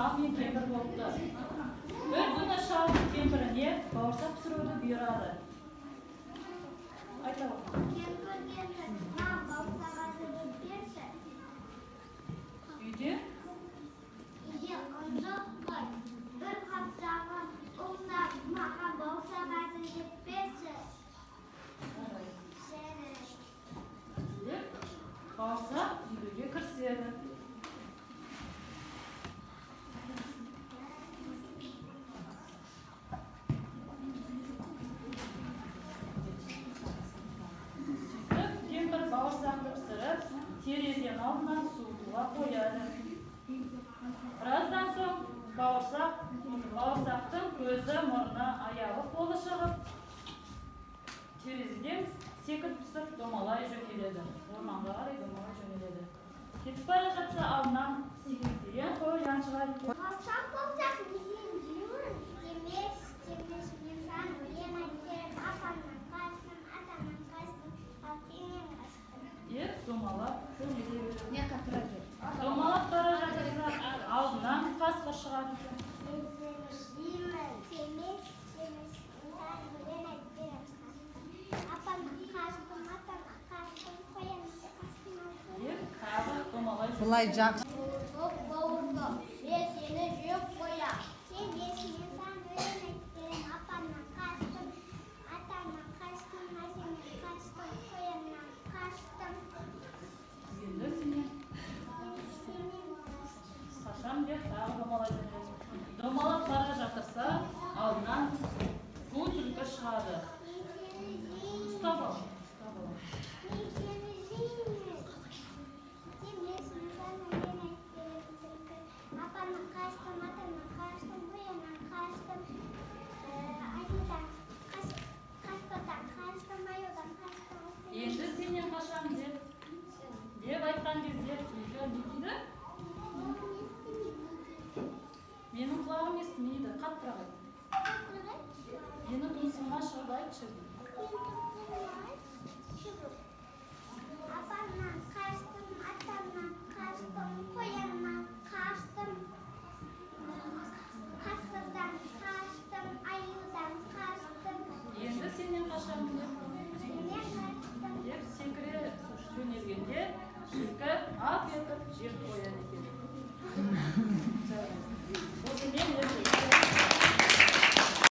Шал мен кемпір болыпты. Бір күні шал кемпіріне бауырсақ пісіруді бұйырады. Айта ғой. Кемпір, кемпір, маған бауырсақ әзірлеп берші. Үйде Үйде ұн жоқ қой. Бір қаптағы ұннан маған бауырсақ әзірлеп берші. Жарайды. Деп бауырсақ илеуге кіріседі. Сөйтіп кемпір бауырсақты пісіріп, терезенің алдына суытуға қояды. Біраздан соң бауырсақтың көзі, мұрны, аяғы, қолы шығып, терезеден секіріп түсіп, домалай жөнеледі. Орманға қарай домалай жөнеледі. Кетіп бара жатса, алдынан секектеген қоян шығады екен. Бауырсақ, бауырсақ, мен сені жеймін. Жемес, жемес, мен саған өлең айтып беремін. Апамнан қаштым, атамнан қаштым, ал сенен қаштым. Деп домалап жөнеле береді. Домалап бара жатырса, алдынан қасқыр шығады екен. Мен сені жеймін. Жемес, жемес, мен саған өлең айтып беремін. Апамнан қаштым, атамнан қаштым, қояннан қаштым, ал сенен Деп тағы домалай жөнеледі. Былай жақсы. Бауырсақ, бауырсақ, мен сені жеп қоям. Жемес, мен саған өлең айтып беремін. Апамнан қаштым, атамнан қаштым, әжемнен қаштым, қояннан қаштым. Енді сенен Енді сенен қаштым. қашам деп тағы домалай жөнеледі. Домалап бара жатырса, алдынан қу түлкі шығады. Мен сені жеймін. Ұстап ал, ұстап ал. Мен сені жеймін. Жемес, мен саған өлең айтып беремін, түлкі. Апамнан қаштым, атамнан қаштым, қояннан қаштым, аюдан қасқырдан қаштым, аюдан қаштым. Енді сенен қашам деп айтқан кезде түлкі не дейді? Менің құлағым естімейді, қаттырақ айт. Менің тұмсығыма шығып айтшы дейді. Апамнан қаштым, атамнан қаштым, қояннан қаштым, қасқырдан қаштым, аюдан қаштым. Енді сенен қашамын деп Сенен қаштым. деп секіре жөнелгенде, түлкі ап етіп жеп қояды екен. Жарайды.